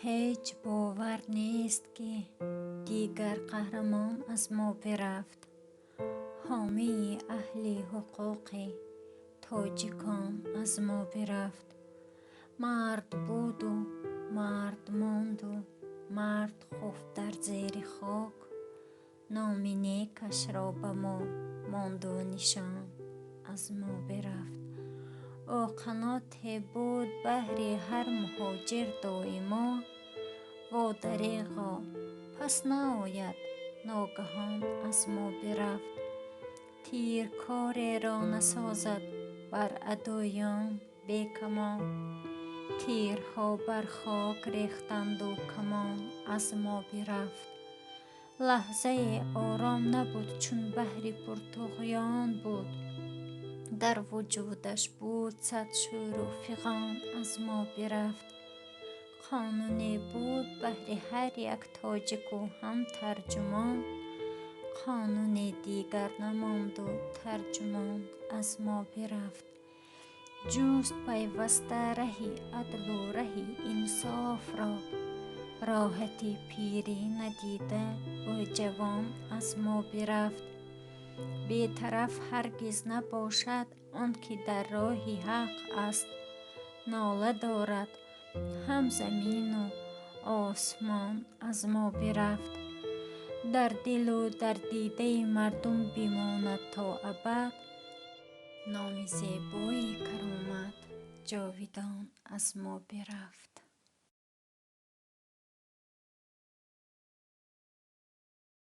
Ҳеҷ бовар нест, ки дигар қаҳрамон аз мо бирафт. Ҳомии аҳли ҳуқуқи тоҷикон аз мо бирафт. Мард буду мард монду мард хуфт дар зери хок. Номи некашро ба мо монду нишон аз мо бирафт. Ӯ қаноте буд баҳри ҳар муҳоҷир доимо. Во дареғо, пас наояд, ногаҳон аз мо бирафт. Тир кореро насозад бар адуён бекамон. Тирҳо бар хок рехтанду камон аз мо бирафт. Лаҳзае ором набуд, чун баҳри пуртуғён буд. Дар вуҷудаш буд сад шӯру фиғон аз мо бирафт. Қонуне буд баҳри ҳар як тоҷику ҳам тарҷумон. Қонуне дигар намонду тарҷумон аз мо бирафт. Ҷуст пайваста раҳи адлу раҳи инсофро. Роҳати пирӣ надида, ӯ ҷавон аз мо бирафт. Бетараф ҳаргиз набошад он ки дар роҳи ҳақ аст. Нола дорад ҳам замину осмон аз мо бирафт. Дар дилу дар дидаи мардум бимонад то абад. Номи зебои каромат ҷовидон аз мо бирафт.